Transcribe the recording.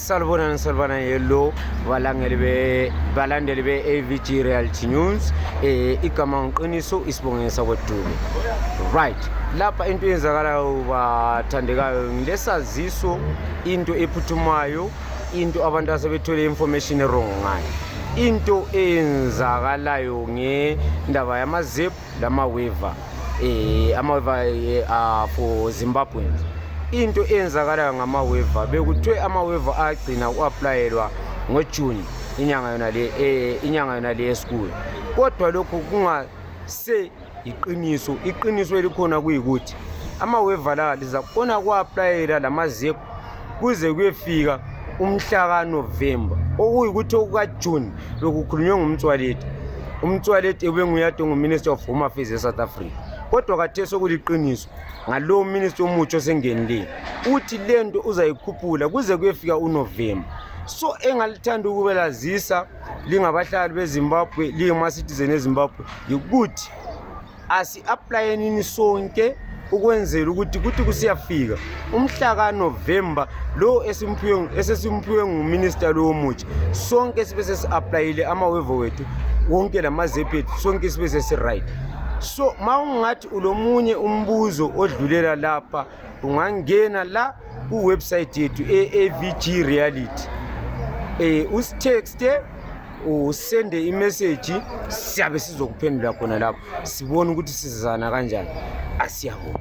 Salvana yellow balandeli be AVG Reality News igama ngiqiniso isibongisa kwethubi. Right, lapha into yenzakalayo bathandekayo ngilesaziso into ephuthumayo, into abantu asebethole information wrong ngayo. Into eyenzakalayo ngendaba yamazip lama-waiver ama-waiver for Zimbabweans. Into eyenzakalayo ngama-waiver bekuthiwe ama-waiver agcina uku-aplayelwa ngoJune inyanga yona le yesikole, kodwa lokho kungase iqiniso elikhona kuyikuthi ama-waiver la lizabona ku-aplayela lamazip kuze kuyefika umhla kaNovember, okuyikuthi okukaJune bekukhulunywe ngumtswaleti ebenguyade nguMinister of Home Affairs eSouth Africa. Kodwa khathesi sokuliqiniso ngalo minister omutsha osengenile uthi lento uzayikhuphula kuze kuyefika uNovember. So engalithanda ukubelazisa lingabahlali beZimbabwe, lingama-citizen eZimbabwe, ukuthi asi-aplayeni sonke ukwenzela ukuthi kusiyafika umhla kaNovember lo esesimphiwe nguminister lo omutsha, sonke sibe sesi-aplayile ama-waiver wethu wonke lamazephethu, sonke sibe sesi-right. So mawungathi ulomunye umbuzo odlulela lapha, ungangena la ku-website yethu AVG Reality, usitexte usende imessage, siyabe sizokuphendula khona lapho sibone ukuthi sizana kanjani. Asiyabonga.